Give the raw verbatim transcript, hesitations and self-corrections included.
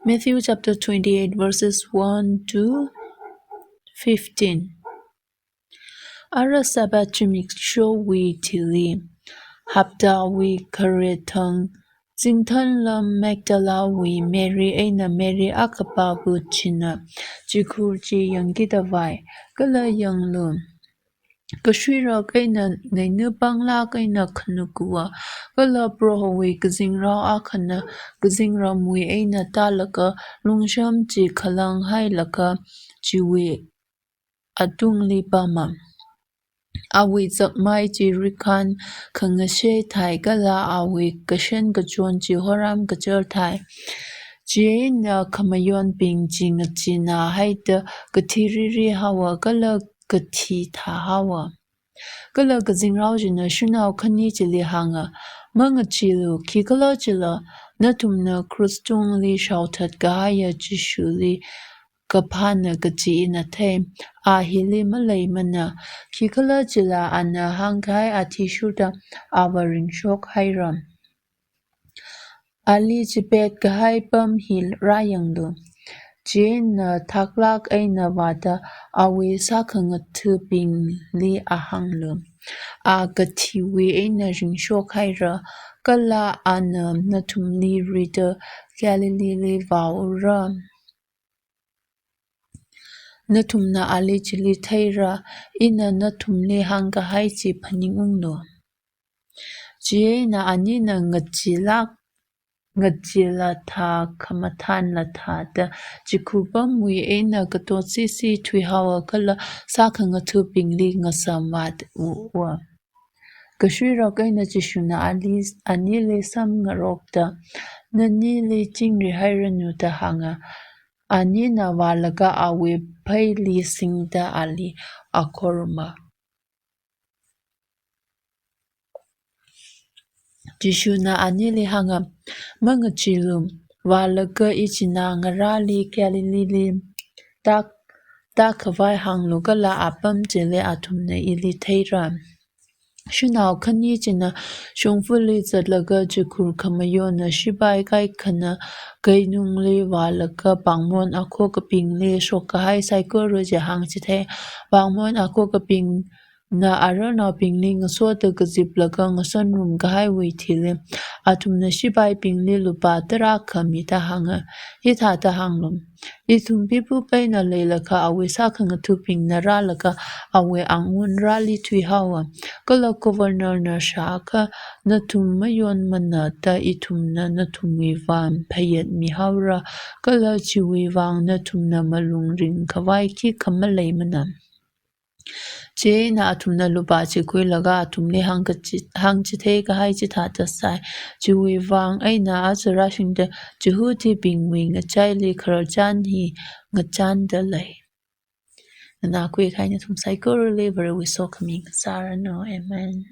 Matthew chapter twenty-eight, verses one to fifteen. Ara Sabbath zimikshowui thili, haptawui khare thang, zingthanlam Magdalawui Mary eina Mary akapā gu china chikhur chi yangkida vai. Kala yanglu, kashuirak eina ngainu panglāk eina khanukua, kala Prohowui kazingrao akhana kazingramwui eina tālaga lungsham chi khalang hailaga chiwui atungli pama. Awui zakmai chi rikhān khangashei thai kala awui kashen kachon chi horam kachar thai. Chieina khamayonbing chi ngachina haida kathi riri haowa kala kathi thā haowa. Kala kazingrao china shanao khani chili hānga, mangacheealu, khikhalajila nathumna krush tungli shaothat kahaiya Jishuli kaphāna kaji ina thei, a hili maleimana. Khikhalajila ana hāngkahai athishurda ava ringshok haira. Ali chipet kahai pam hi rāyanglu. Chieina thaklāk eina vāda awui sākhangathabingli ahānglu, a kathiwui eina ringshok haira, kala ana nathumli rida Galileeli vāura. Nathumna ali chili theira, ina nathumli hāngkahai chi phaningunglu. Chieina anina ngacheelāk, ngacheela thā, khamathānla thāda chikhur pamwui eina katotsisi thuihaowa kala sākhangathabingli ngasam vātuwa. Kashuirak eina Jishuna ali, anili samngarokta, nanili chingri hairanu da hānga. Anina vālaga awui pheili singda ali akhoruma. Jishuna anili hānga, mangacheealu, vālaga ichinā ngarāli Galileeli tā, tākhavai hānglu kala apam chili athumna ili theira. Shanao khani china shongfali zatlaga chikhur khamayonna shipai kaikhana keinungli vālaga pāngmon akhokabingli shokkahai saikora chi hāngchithei. Pāngmon akhokabingna ararnaobingli ngasoda kaziplaga ngasonrum kahaiwui thili, athumna shipaibingli lupā tarākha mida hānga, hithāda hānglu, ithum pipup eina leilakha awui sākhangathabingna rālaga awui angun rāli thuihaowa. Kala governor na shākha nathum mayonmana da ithumna nathumwui vang phayet mihaora, kala chiwui vang nathumna malung ringkhavai khikha maleimana. Chieina athumna lupā chi khuilaga athumli hāngkachi, hāngchithei kahai chithāda sai. Chiwui vang eina aja rāshungda Jihudibingwui ngachaili khararchan hi ngachanda lei. Nganākhui kahai nathum saikorali Varewui sokhami ngasāranu. Amen.